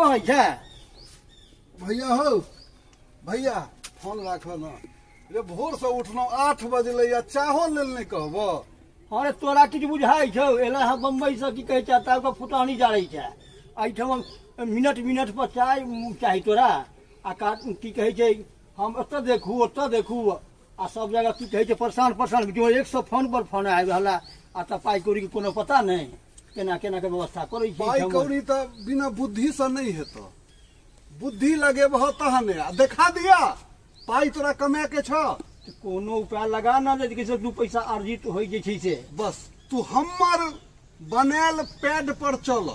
कहै छै। भैया हौ भैया, फोन राखऽ ने रे। भोरसँ उठलहुँ, 8 बजलै आ चाहो लेल नहि कहबऽ? अरे तोरा किछु बुझाइ छौ? एला हँ बम्बईसँ, की कहै छै, तब फुटानी जारै छै एहिठाम। मिनट मिनट पर चाय चाही तोरा। आ का की कहै छै, हम एतऽ देखू, ओतऽ देखू, आ सब जगह की कहै छै, परेशान परेशान। जो 100 फोन पर फोन आबि रहल है। आ तऽ पाइ कौड़ीके कोनो पता नहि, केना केना के व्यवस्था करै छी। पाइ कौड़ी तऽ बिना बुद्धिसँ नहि हेतऽ। बुद्धि लगेबह तहने। आ देखा दिया, पाइ तोरा कमाए के छौ। कोनो उपाय लगा ना जे कि से 2 पैसा अर्जित होइ जे छै से। बस तू हमर बनायल पैड पर चल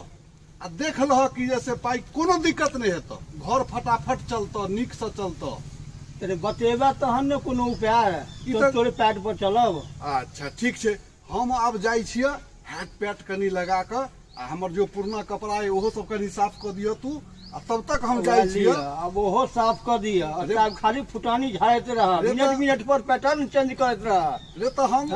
आ देख लह कि जे से पाइ कोनो दिक्कत नहि हेतऽ, घर फटाफट चलतऽ, नीकसँ चलतऽ। तने बतेबा तहन ने कोनो उपाय। ई तो तऽ तोरे पैड पर चलब। अच्छा ठीक छै, हम आब जाइ छियै हैट पैट कनि लगा कऽ, आ हमर जो पुरना कपड़ा अइ ओहो सब कनि साफ कऽ दिअ तू, आ तब तक हम वएह जाइ लिअ, छियै। आब ओहो साफ कऽ दिअ। रे आब खाली फुटानी झाड़ैत रह, रे मिनट तऽ मिनट पर पैटर्न चेंज करैत रह। रे तऽ हम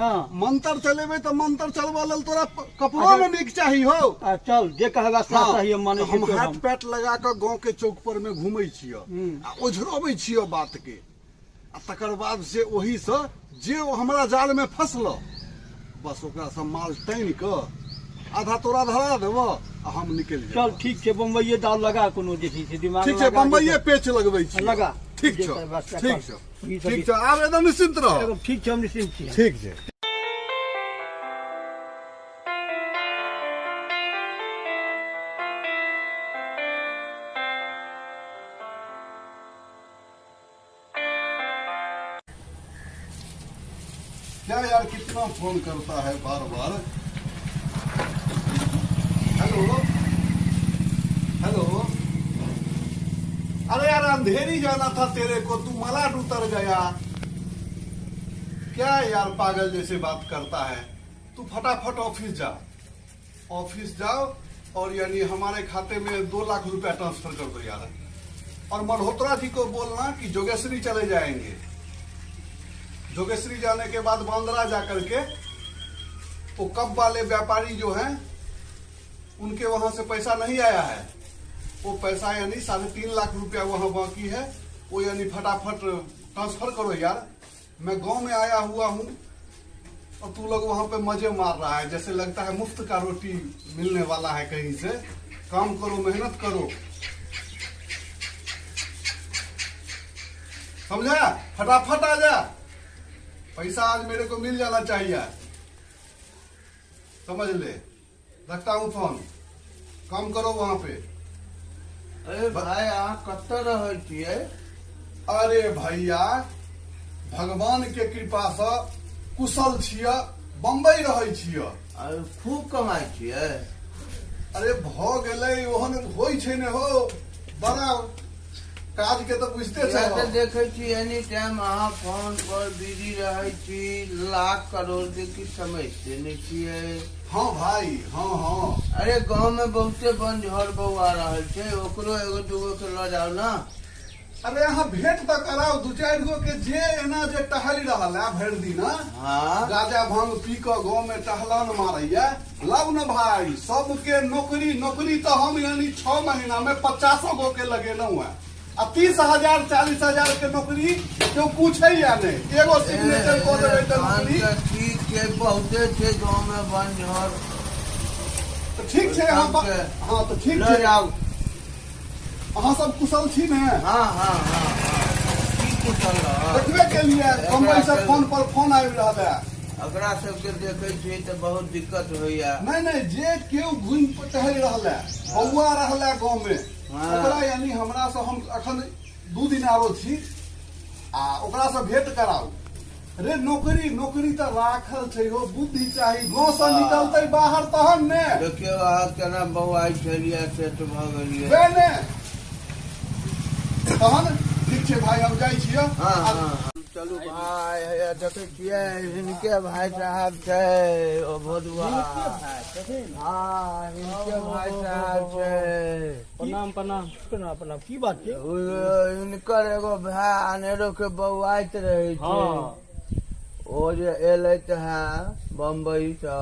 मंत्र चलेबै तऽ मंत्र चलबऽ लेल तोरा कपड़ो अच्छा ने नीक चाही हौ। आ चल, जे कहबा सएह हँ सही हम मानै तऽ छी हम तोर। हैट हम पैट लगा कऽ गाँव के चौक पर मे घूमै छियै आ ओझरबै छियै बात के, आ तकर बाद से ओहीसँ जे ओ हमरा जालमे फँसल, बस ओकरासँ माल टानि कऽ आधा तोरा धरा देबऽ आ हम निकलि चल जेबऽ। ठीक छै, बम्बइये दाल लगा, कोनो जे छै से दिमाग ठीक छै, लगा जे बम्बइये पेच लगबै छी। लगा ठीक जे छौ। करबा से ठीक कर। छौ। ई सब ठीक छौ, आब एकदम निश्चिन्त रह। एकदम ठीक छै, हम निश्चिन्त छी। ठीक छै। क्या यार, कितना फोन करता है बार बार। हेलो हेलो, अरे यार अंधेरी जाना था तेरे को, तू मलाड उतर गया क्या यार? पागल जैसे बात करता है तू। फटाफट ऑफिस जा, ऑफिस जाओ और यानी हमारे खाते में 2 लाख रुपया ट्रांसफर कर दो यार। और मल्होत्रा जी को बोलना कि जोगेश्वरी चले जाएंगे। जोगेश्वरी जाने के बाद बांद्रा जा करके वो कप वाले व्यापारी जो हैं उनके वहां से पैसा नहीं आया है, वो पैसा यानी 3.5 लाख रुपया वहां बाकी है, वो यानी फटाफट ट्रांसफर करो यार। मैं गांव में आया हुआ हूँ और तू लोग वहां पे मजे मार रहा है, जैसे लगता है मुफ्त का रोटी मिलने वाला है कहीं से। काम करो, मेहनत करो, समझा? फटाफट आ जा, पैसा आज मेरे को मिल जाना चाहिए, समझ ले। रखता हूँ फोन, काम करो वहां पे। अरे भाई, अहाँ कतऽ रहै छियै? अरे भैया, भगवान के कृपा से कुशल छिय, बम्बई रहै छिय। अरे खूब कमाइ छियै? अरे भऽ गेलै, ओहन होइ छै ने हो, बड़ा काज के तऽ बुझिते किया तऽ छह। देखै छी एनी टाइम अहाँ फोन पर बिजी रहै छी, लाख करोड़ के की समझते नहि छियै। हँ भाई, हँ हँ। अरे गाँव में बहुते बन झर बौआ रहल छै, ओकरो एगो दूगो के लऽ जाउ ने। अरे अहाँ भेंट तऽ कराउ 2-4 गो के, जे एना जे टहलि रहल है भरि दिन, गाजा भांग पी कऽ गाँव में टहलन मारैया। लाउ ने भाई सबके नौकरी। नौकरी तऽ हम यानी 6 महीना में 50 गो के लगेलहुँ है, आ 30,000 40,000 के नौकरी केओ पूछैया नहि, एगो सिग्नेचर कऽ देबै तऽ नौकरी। तहन तऽ ठीक छै, बहुते छै गाँव में बन झर। तऽ ठीक छै अहाँ सबके हँ तऽ ठीक लऽ छै। जाउ। अहाँ सब कुशल छी ने? हँ हँ हँ हँ, की कुशल रहब? देखबे केलिए, बम्बई से फोन पर फोन आबि रहल है। एकरा सबके देखै छियै तऽ बहुत दिक्कत होइया। नहि नहि, जे केओ घुमि टहलि रहल है, बौआ रहल है गाँव में, ओकरा यानी हमरा से, हम अखन 2 दिन आरो छी, आ ओकरा से भेंट कराउ। रे नौकरी, नौकरी तऽ राखल छै हो, बुद्धि चाही। गाँव से निकलतै बाहर तहन ने। देखियौ अहाँ केना बौआइ छलियै, सेट भऽ गेलियै। वएह ने। तहन ठीक छै भाई, हम जाइ छियै। हँ हँ हँ, चलू भाय। हैया देखै छियै, हिनके भाय साहब छै ओ भोदुआ। हँ, हिनके भाय साहब छै। प्रणाम प्रणाम। प्रणाम प्रणाम। की बात छै? ओ हिनकर एगो भाय अनेरो के बौआइत रहै छै। ओ जे एलै तऽ है बम्बई सँ।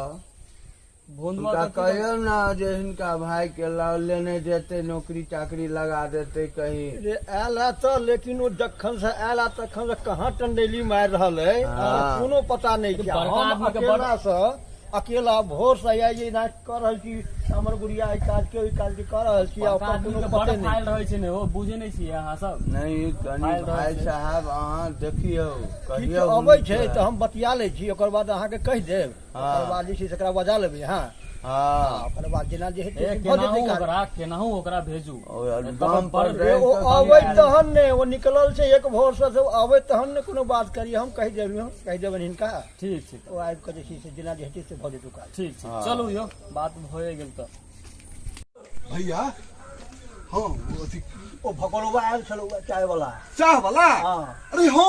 भोंदवा हुनका तऽ की कहियौ ने जे हिनका भाई के लऽ लेने जेतै, नौकरी चाकरी लगा देतै कहीं। रे आयल है तऽ, लेकिन ओ जखन से आयल है तखन से कहाँ टंडेली मारि रहल है, कोनो पता नहि छै। बड़का हम आदमी के बड़- अकेला से अकेला भोर से आइ एना कऽ रहल छी, हमर गुड़िया एहि काज के ओहि काज के कऽ रहल छी, आ बड़का ओकर आदमी कोनो के बड़ पते नहि। फाइल रहै छै ने, ओ बुझै नहि छियै अहाँ सब। नहि, कनि फाइल रहै भाई छै। साहब, अहाँ देखियौ, ठीक कहियौ छै, अबै छै हुनका। तऽ हम बतिया लै छी, ओकर बाद अहाँके कहि देब। हँ। ओकर बाद जे छै से एकरा बजा लेबै अहाँ। हँ। ओकर बाद जेना जे हेतै ए से भऽ जेतै केनाहु काज। ओकरा, केनाहु ओकरा भेजू। ओ नहि तऽ दम पर बड़ रहि ओ कऽ अबै कनि तहन ने, ओ निकलल छै एक भोर से, से अबै तहन ने कोनो बात करी। हम कहि देब, कहि देबनि हिनका। ठीक छै। ओ आबि कऽ जे छै से जेना जे हेतै से भऽ जेतै काज। ठीक छै। हँ। चलू यौ, बात भए गेल तऽ। भैया, हँ, ओ अथी ओ भकौलवा आयल छल चाय वाला। चाह वाला? हँ। अरे हँ,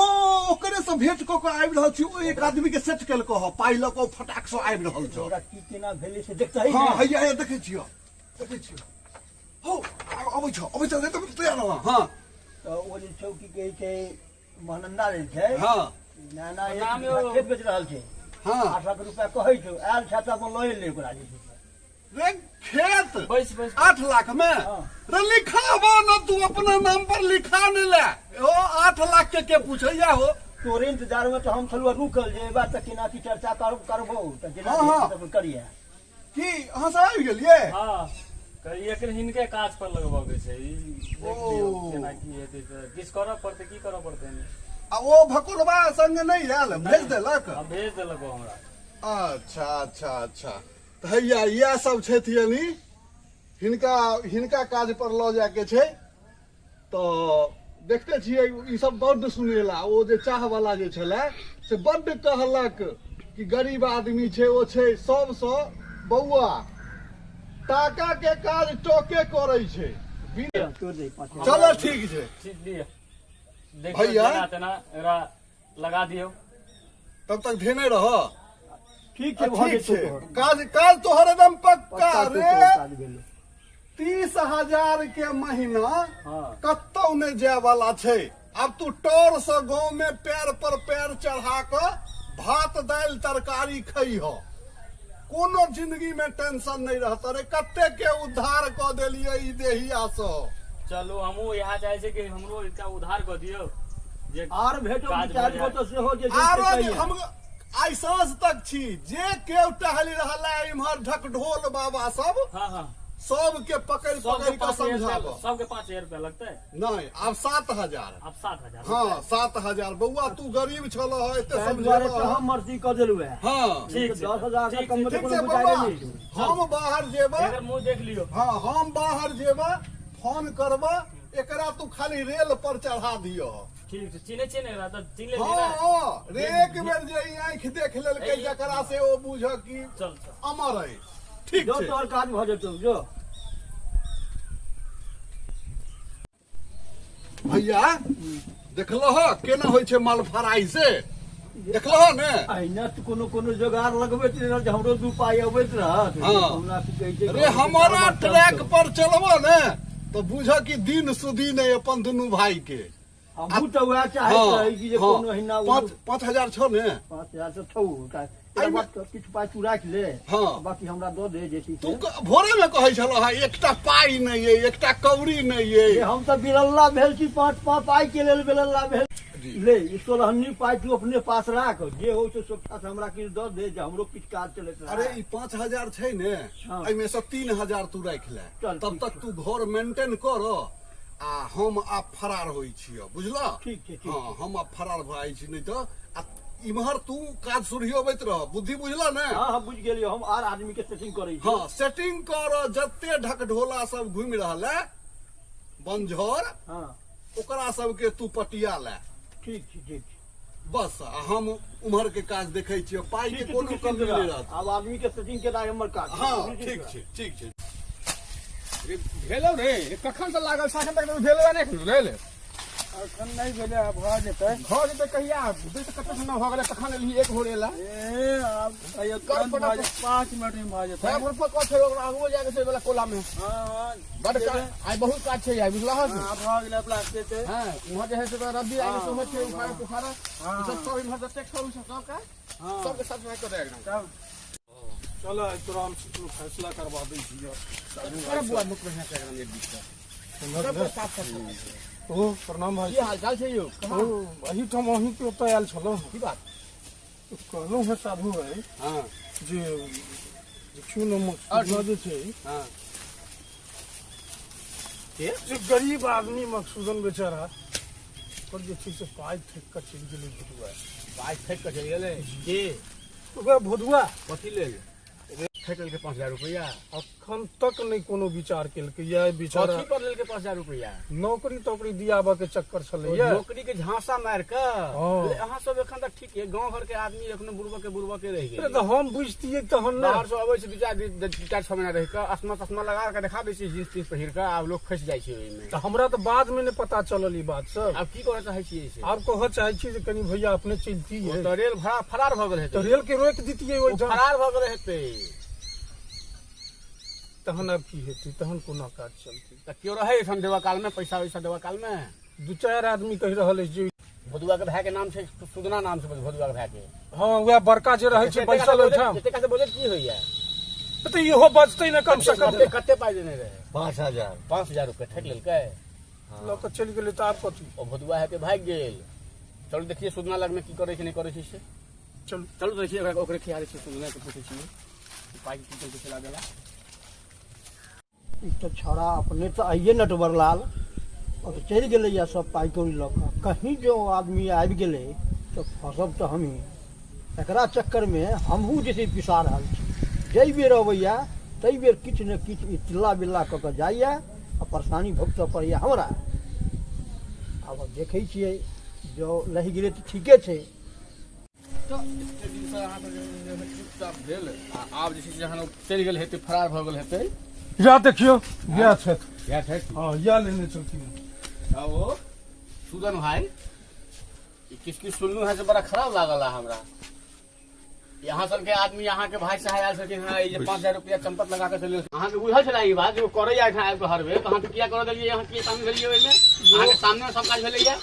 ओकरे से भेंट कऽ कऽ आबि रहल छी। ओ एक आदमी के सेट केलको हँ, पाइ लऽ कऽ ओ फटाक से आबि रहल छौ। ओकरा की केना भेलै से देखते हँ ने। हैया हैया, देखै छियौ, देखै छियौ। हौ, अबै छौ, अबै छौ, एकदम तैयार रह। हँ। तऽ ओ जे छौ, की कहै छै, महानंदा जे छै। हँ। नाना एक नाम बीघा यौ। खेत बेच रहल छै। हँ। 8 लाख रुपया कहै छौ, आयल छै तऽ अपन लऽ एलै ओकरा जे छै से। रे खेत? बैस बैस। 8 लाख में? हाँ। रे लिखाबो न तू, अपना नाम पर लिखा ने ले। ओ 8 लाख के पूछैया हो? तोरे इंतजार में तऽ हम छलहुँ रुकल जे एबा तऽ केना की चर्चा करबौ तऽ जेना हाँ, जे हाँ। हेतै से करिहे। की अहाँ सब आबि गेलियै? हँ, कहिए एखन हिनके काज पर लगबऽ के छै। ई देख लियौ। ओ। केना की हेतै तऽ किछु करऽ पड़तै, की करऽ पड़तै? आ ओ भकुलबा संग नहि आयल? भेज देलक? हँ, भेज देलक ओ हमरा। अच्छा अच्छा अच्छा, तऽ हैया इएह सब छथि, यानी हिनका हिनका काज पर लऽ जायके छै। तऽ देखते छियै, ई सब बड्ड सुनेला। ओ जे चाह वाला जे छलै से बड्ड कहलक कि गरीब आदमी छै, ओ छै सबसँ। बौआ, टाका के काज टके करै छै। तोड़ दे 5। चलो, ठीक छै। ठीक, लिअ, देखियौ। भैया। जेना तेना एकरा लगा दियौ। तब तक धेने रह। ठीक छै, भऽ ठीक जेतौ छै। तोहर। काज काज तोहर एकदम पक्का। पक्का रे तोहर काज भेलै। 30,000 के महीना। हँ। कतौ नहि जाय वाला छै। आब तू टोर से गाँव में पैर पर पैर चढ़ा कऽ भात दालि तरकारी खैह, कोनो जिंदगी में टेंशन नहीं रहत। रे कते के उद्धार कऽ देलियै ई देहिया सँ। चलू, हमहूँ इएह चाहै छियै कि हमरो एकटा उधार कऽ दियौ जे आर भेटो काज दू चारि भऽ गो जाय। तऽ सेहो जे छै से आरो जे कहियै। हम आइ साँझ तक छी, जे केओ टहलि रहल है इम्हर ढकढोल बाबा सब, हँ हँ सबके पकड़ि सबके पकड़ि कऽ 5,000 समझाबऽ। रुपया, सबके 5,000 रुपया लगतै? नहि, आब 7,000। आब 7,000? हँ, 7,000। बौआ, तू गरीब छल, एते ताहि दुआरे समझेलह। तऽ हम मर्जी कऽ देलहुँ हेँ। हँ। ठीक छै। 10,000 से ठीक कम छै। मे तऽ ठीक कोनो छै गुजारे बौआ, नहि छै। हम बाहर जेबै। एकर मुँह देख लियौ। हँ, हम बाहर जेबै, फोन करबै। एकरा तू खाली रेल पर चढ़ा दियह। ठीक छै। चिन्है छियै ने एकरा? तऽ चिन्ह हँ। लेलियै ने? हँ रे, एक बेर जे ई आँखि देख लेलकै जकरा से, ओ बुझ कि चल चल। अमर अइ। ठीक जो, छै। तोहर काज भऽ जेतौ, जो। भैया, देखलह केना होइ छै माल फराइ से? देखलह ने? अहिना तऽ कोनो कोनो जोगार लगबैत रहल जे हमरो दू पाइ अबैत रहत। हँ। कहुना की कहै छै, रे हमारा ट्रैक पर चलबो ने तऽ बुझ कि दिन सुदी नहि अपन दुनू भाई के। हमहूँ तऽ वएह चाहैत रही कि जे कोनो अहिना 5,000 छौ ने? 5,000 तऽ छौ। एकर बाद तऽ किछु पाइ तू राखि ले। हँ। बाकी हमरा दऽ दे जे छै तू से। भोरे मे कहै छलह हँ, एकटा पाइ नहि अइ, एकटा कौड़ी नहि अइ। जे हम तऽ बिरल्ला भेल छी, पाँच पाँच पाइ के लेल बिरल्ला भेल। जी। ले, ई सोलहन्नी पाइ तू अपने पास राख, जे हो से सोखा से हमरा किछु दऽ दे जे हमरो किछु काज चलैत रहै। अरे ई 5,000 छै ने? हँ। एहिमे से 3,000 तू राखि ले। चल, तब ठीक तक तू घर मेंटेन कर आ हम आब फरार होइ छियह, बुझलह? ठीक छै, ठीक। हँ, हम आब फरार भऽ जाइ छी, नहि तऽ आ इम्हर तू काज सुरहियबैत रह। बुद्धि बुझलह ने? हँ हँ, बुझि गेलियै। हम आर आदमी के सेटिंग करै छी। हँ, सेटिंग कर। जते ढकढोला सब घुमि रहल है बनझर, हँ। ओकरा सबके तू पटिया ले। ठीक छै, ठीक छै। बस, आ हम उम्हर के काज देखै छियै। पाइ के ठीक छै, कोनो तू कमी निश्चिन्त नहि रह। रहत। आब आदमी के सेटिंग केनाइ हमर काज। हँ, ठीक छै, ठीक छै। रे भेलौ रे, कखन से लागल छै, एखन तक तऽ भेलौ नहि एखन भेल। एखन नहि भेलै, आब भऽ जेतै। भऽ जेतै कहिया? देख तऽ कते समय भऽ गेलै, कखन एलही एक भोर एला। ए आब कहियो तुरंत भऽ जेतै, 5 मिनट मे भऽ जेतै। भोर पर कऽ छै, ओकरा आगुओ जाके छै वला कोला मे। हँ। बड काज आइ, बहुत काज छै आइ, बुझलह? हँ, भऽ गेलै प्लास्टिक के। हँ, उम्हर जे है से तऽ रद्दी आबि से छै, उखाड़ा पुखाड़ा ई सब, सब इम्हर जतेक छौ, ई सब सबके सबके साफ सफाइ कऽ दे एकदम। तब। चल आइ तोरा हम कोनो फैसला करबा दै छियौ। अरे बुआ मुख बढ़िया से एकदम एक बीच का। ओ प्रणाम भाई। की हाल चाल छै यौ? ओ एहिठाम अहीँके ओतऽ आयल छलहुँ। की बात? कहलहुँ हेँ साधु भाई जे देखियौ ने मकसूदना जे छै जे गरीब आदमी मकसूदन बेचारा पर जे छै से पाइ ठकि कऽ चलि गेलै भोदुआ। पाइ ठकि कऽ चलि गेलै के? ओकरा भोदुआ। कथी लेल ठकि लेलकै 5000 रुपैआ? अखन तक नहि कोनो विचार केलकै या बेचारा। कथी पर लेलकै 5000 रुपैआ? नौकरी तौकरी दियाबऽ के चक्कर छलैया। नौकरी के झांसा मारि कऽ। हँ। अहाँ सब एखन तक ठीक है, गाँव घर के आदमी एखनो बुड़बक के बुड़बक के रहि अरे गेल। तऽ हम बुझतियै तहन ने। बाहर से अबै छै दू चारि 6 महीना रहि कऽ अस्मा तस्मा लगा कऽ देखा दै छै जींस तींस पहिर कऽ, आब लोक फँसि जाइ छै ओहिमे। तऽ हमरा तऽ बाद मे नहि पता चलल ई बात सब। आब की करऽ चाहै छियै से? आब कहऽ चाहै छी जे कनि भैया अपने चलतियै। तऽ रेल भाड़ा फरार भऽ गेल हेतै। तऽ रेल के रोकि दितियै ओ ओहिठाम। फरार भऽ गेल हेतै। तहन आब की हेतै, तहन कोना काज चलतै? तऽ केओ रहै एहिठाम देबऽ काल मे, पैसा वैसा देबऽ काल मे? दू चारि आदमी कहि रहल अछि जे भोदुआ के भाय के नाम छै, सुदना नाम छै भोदुआ के भाय के। हँ, वएह बड़का जे रहै छै बैसल ओहिठाम। एतेक से बजट की होइया? तऽ इहो बचतै ने कम से कम। कते कते पाइ देने रहै? 5000। 5000 रुपया ठकि लेलकै। लऽ कऽ चलि गेलै तऽ आब कथी? ओ भोदुआ हेतै भागि गेल। चलू देखिए सुदना लगमे की करै छै नहि करै छै से। चलू। चलू देखिए, ओकरा ओकरे खियारै छै, सुदना के पूछै छियै पाइ की केलकै चला गेला। ई तऽ छौड़ा अपने तऽ आइए नटवर लाल ओ तऽ चलि गेलैए सब पाइ कौड़ी लऽ कऽ। कहीं जँ आदमी आबि गेलै तऽ फँसब तऽ हमही। एकरा चक्करमे हमहूँ जे छै पिसा रहल छी। जाहि बेर अबैए ताहि बेर किछु ने किछु ई चिल्ला बिल्ला कऽ कऽ जाइए आ परेशानी भुगतऽ पड़ैए हमरा। आब देखै छियै जँ लहि गेलै तऽ ठीके छै। तऽ एते दिनसँ अहाँके चुपचाप भेल आ आब जे छै से जहन ओ चलि गेल हेतै, फरार भऽ गेल हेतै। या देखियौ, इएह छथि। इएह छथि? हँ, इएह लेने छलखिन। आ ओ सुदन भाई, ई किछु किछु सुनलहुँ हेँ से बड़ा खराब लागल है हमरा। यहाँ सबके आदमी अहाँके भाई साहेब आयल छलखिन हेँ, ई जे 5000 रुपया चंपत लगा कऽ चलि गेल। अहाँके बुझल छलै ई बात जे ओ करैया एहिठाम आबि कऽ हर बेर, तऽ अहाँ किया करऽ देलियै? अहाँ किया शामिल भेलियै ओहिमे? अहाँके सामने सब काज भेलैया,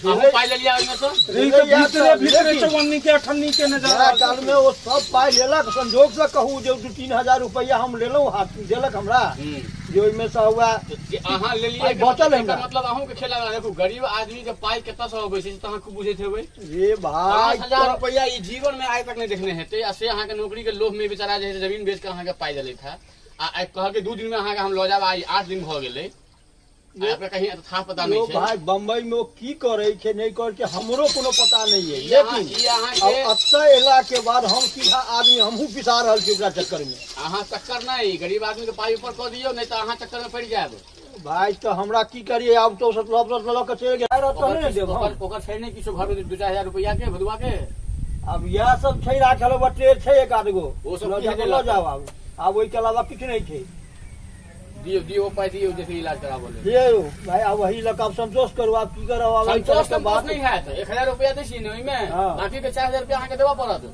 अहूँ पाइ लेलियै ओहिमे सँ? ई तऽ भीतरे भीतरे चौवन्नी के अठन्नी के नजर जाय कालमे ओ सब पाइ लेलक। संजोगसँ कहू जे 2-3 हजार रुपैआ हम लेलहुँ, हाथ देलक हमरा जे ओहिमे सँ हुआ। जे अहाँ लेलियै पाइ बचल एकर हमरा। मतलब अहूँ के खेला। देखू, गरीब आदमी के पाइ कतऽ से अबै छै से तऽ अहाँ खूब बुझैत हेबै। रे भाई, 5000 रुपैआ ई जीवन में आइ तक नहीं देखने हेतै आ से अहाँके नौकरी के लोभ में बेचारा जे है से जमीन बेच के अहाँके पाइ देलथि है आ आइ कहलकै 2 दिन में अहाँके हम लऽ जायब। आइ 8 दिन भऽ गेलै आ ओकरा कहीं था पता यौ नहीं छै। भाई, बम्बई में ओ की करै छै नहि करै छै हमरो कोनो पता नहीं है, ई अहाँ- लेकिन ई अहाँके अब एतऽ एला के बाद हम सीधा आदमी हमहूँ पिसा रहल छी ओकरा चक्कर में। अहाँ चक्कर नहीं, गरीब आदमी के पाइ ऊपर कऽ दियौ, नहीं तऽ अहाँ चक्कर में पड़ि जायब। भाई, तऽ हमरा की करिए आब? तो सब सब लऽ कऽ चलि गेल तहने ने देब हम। ओकर छै नहि किछो घर में 2-4 हजार रुपैआ के भदुआ के? आब इएह सब छै राखल, बटे छै एक आध गो। ओ सब लऽ की जाउ, हेतै लऽ लऽ कऽ? जाउ। आब आब ओहिके अलावा किछु नहि छै। दियौ, दियौ, ओ पाइ दियौ जैसे इलाज कराबऽ लेल। लियौ भाई, आब वही लऽ कऽ आब संतोष करू। आब की करब आब एहि संतोष तरहके संतोष बात नहीं हैत। 1000 रुपया दै छियै ने ओहिमे? बाकी के 4000 रुपया अहाँके देबऽ पड़त।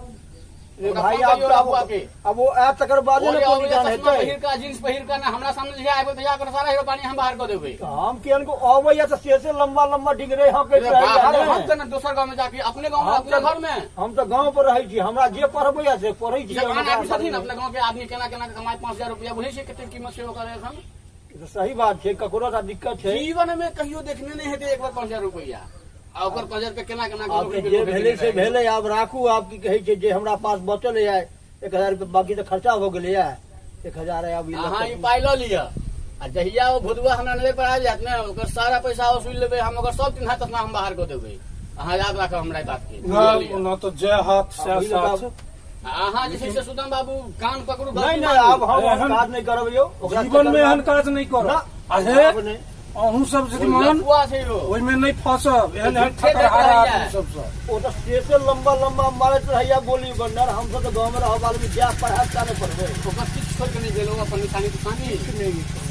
रे ओकरा भाई, फोन आब करियौ तऽ आब रघुआ के। आब ओ आयत तकर बादे ने ओ कोनो निदान चश्मा हेतै। पहिर कऽ, जींस पहिर कऽ ने हमरा सामने जहिया आबि गेल तहिया ओकर सारा हीरो पानी हम बाहर कऽ देबै। हम कियन को अबैया तऽ से से लंबा लंबा डिगरे हकै। बाहर हम केना दोसर गाँव में जाके, अपने गाँव में, हम अपने तऽ- घर में। हम तऽ गाँव पर रहै छी, हमरा जे पढ़बैया से पढ़ै छी। जवान आदमी छथिन, अपने गाँव के आदमी केना केना के कमाइ 5000 रुपया बुझै छियै कते कीमत छै ओकर एखन? ई तऽ सही बात छै, ककरो सँ दिक्कत छै। जीवन में कहियो देखने नहि हेतै एक बार 5000 रुपया आ ओकर 5000 रुपया केना केना के आब नौकरी तऽ के जे लोभ भेलै से हेतै। भेलै। आब राखू। आब की कहै छै जे हमरा पास बचल है 1000 रुपया, बाकी तऽ खर्चा भऽ गेलैया। 1000 आब ई लऽ अहाँ कऽ- ई पाइ लऽ लिअ आ जहिया ओ भोदुआ हमरा नजर पर आबि जायत ने, ओकर सारा पैसा वसूल लेबै हम। ओकर सब तीन हाथ तसमा हम बाहर कऽ देबै। अहाँ याद राखब हमरा ई बात के। ना लऽ लिअ। ओना तऽ जय हाथ सएह अभी लगा- साथ। आ अहाँ जे छै से सुदन बाबू कान पकड़ू, नहि गलती नहि, मानू। आब हम एहन- काज नहि करब यौ ओकरा। जीवन में एहन काज नहि ना, करब। आ हे, आब नहि। अहूँ सब ओ श्रीमान लफुआ छै यौ। ओहिमे नहि फंसब एहन एहन झूठे ठकरहारा रहैया। आदमी सबसँ। ओ तऽ से से लंबा लंबा मारैत रहैया बोली बन्नर। हमसब तऽ गाँवमे रहब आदमी, जाय पढ़ायब ता नहि पढ़बै। ओकर किछु छोड़ि कऽ नहि गेल ओ अपन निशानी तिशानी। नहि।